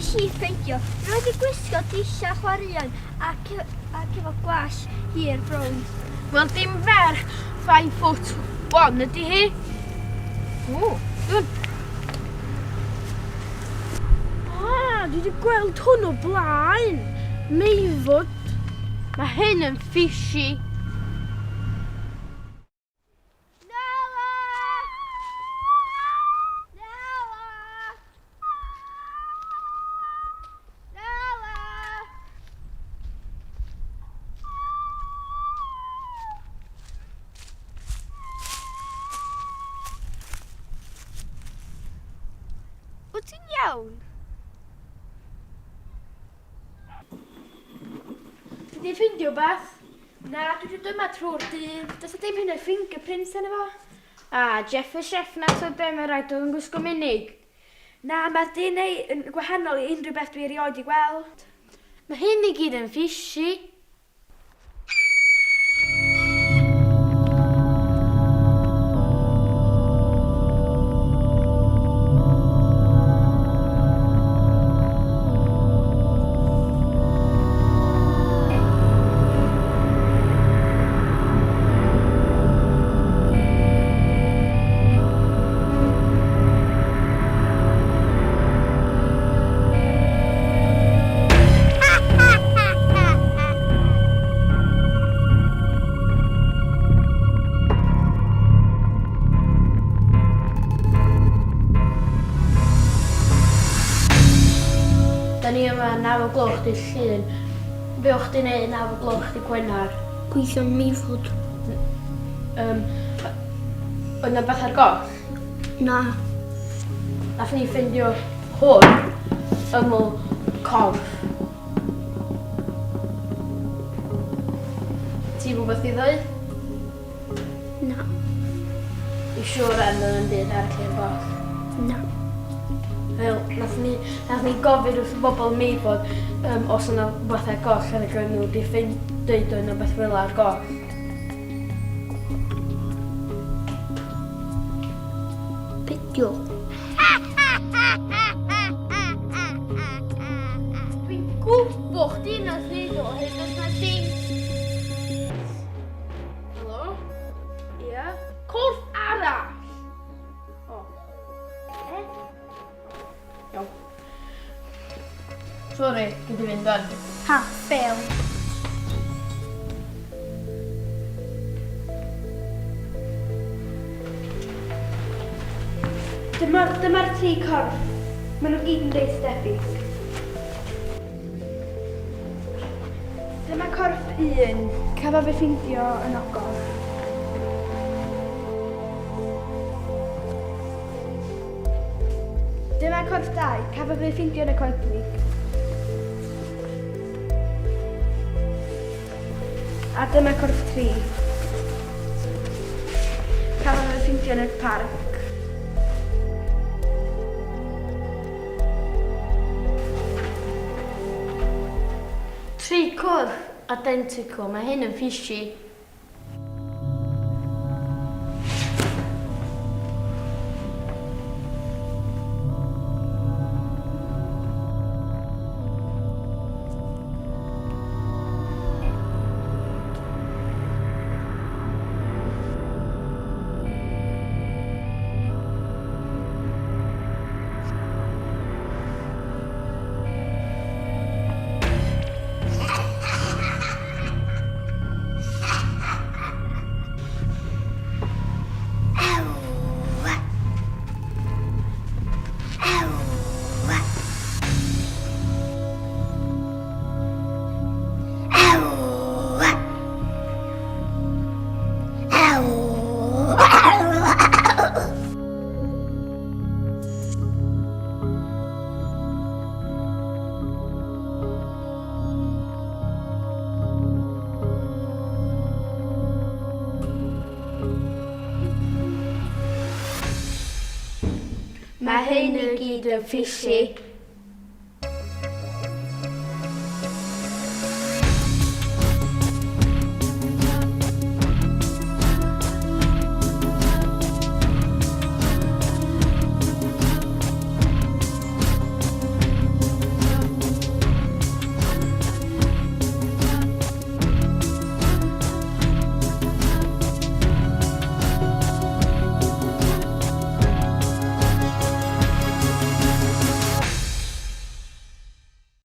Nes i ffeindio, roedd hi'n gwisgo dillad chwaraeon ac, ac efo gwallt hir brown. Wel, dim ferch 5 foot 1 ydy hi. O, dwn. Ah, dwi wedi gweld hwn o blaen. Meifod. Mae hyn yn fishy. Nela! Nela! Nela! Wyt ti'n iawn? Ti 'di ffindio wbath? Na, dwi 'di dod yma trwy'r dydd. Does 'na dim hyd yn oed fingerprints arno fo. Ah, Jeff y chef na ta be mae rhaid oedd yn gwisgo menig. Na, mae'r DNA yn gwahanol i unrhyw beth dwi erioed 'di gweld. Mae hyn i gyd yn fishy. Da ni yma 9 o gloch dydd Llun. Be o'ch chdi'n neud 9 o gloch dydd Gwener? Gweithio yn Meifod. Um, oedd 'na beth ar goll? Na. Nath ni ffindio hwn ymyl corff. Ti rhywbeth i ddweud? Na. I siŵr am yn byd arall i'r goll? Na. Wel, nath ni, nath ni gofyn wrth y bobl Meifod um, os yna rhywbeth ar goll ac o'n nhw wedi ffeind dweud oedd yna beth fel ar goll. Be' 'di o? Dwi'n gwybod chdi nath neud o oherwydd does 'na dim... Helo? Ia? Corff arall! O. E? Iawn. Sori, gei di fynd wan. Ha, fail. Dyma'r dyma tri corff. Maen nhw gyd yn reit debyg. Dyma corff un. Cafodd ei ffeindio yn ogof. Dyma corff 2, cafodd ei ffeindio yn y coedwig. A dyma corff 3. Cafodd ei ffeindio yn y parc. Tri corff identical, mae hyn yn fishy. Mae hyn i gyd yn fishy.